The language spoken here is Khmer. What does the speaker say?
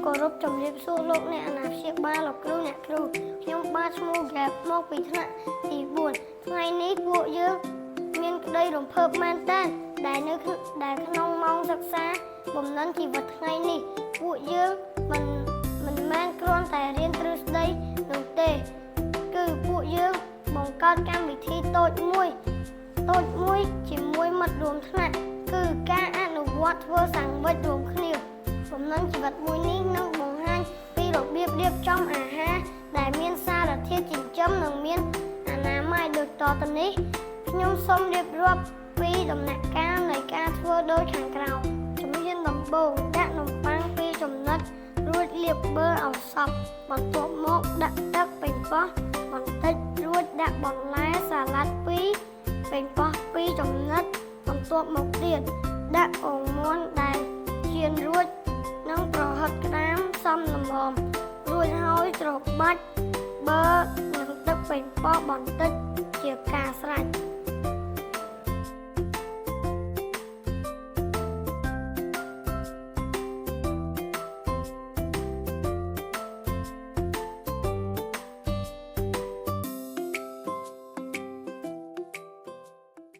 គោរពជំរាបសួរលោកអ្នកអាណាព្យាបាលលោកគ្រូអ្នកគ្រូខ្ញុំបាទឈ្មោះហ្គេបមកពីថ្នាក់ទី4ថ្ងៃនេះពួកយើងមានក្តីរំភើបមែនទែនដែលនៅដែលក្នុងម៉ោងសិក្សាបំណិនជីវិតថ្ងៃនេះពួកយើងមិនមិនមែនគ្រាន់តែរៀនទ្រឹស្ដីនោះទេ គឺពួកយើងបង្កើតកម្មវិធីតូចមួយតូចមួយជាមួយមិត្តរួមថ្នាក់គឺការអនុវត្តធ្វើសាំងវិចរួមគ្នាបំណិនជីវិតមួយនេះនឹងបង្ហាញពីរបៀបរៀបចំអាហារដែលមានសារធាតុចិញ្ចឹមនិងមានអនាម័យដូចតទៅនេះខ្ញុំសូមរៀបរាប់ពីដំណាក់កាលនៃការធ្វើដូចខាងក្រោមជំហានដំបូងដាក់នំប៉័ងពីរចំណិតរួចលាបប៊ឺឲ្យសព្វបន្ទាប់មកដាក់ទឹកប៉េងប៉ោះបន្តិចរួចដាក់បន្លែសាឡាត់2ប៉េងប៉ោះ2ចំណិតបន្ទាប់មកទៀតដាក់ពងមាន់ដែលចៀនរួចនិងប្រហិតក្តាមសមល្មមរួចហើយច្របាច់ប៊ឺនិងទឹកប៉េងប៉ោះបន្តិចជាការស្រេច។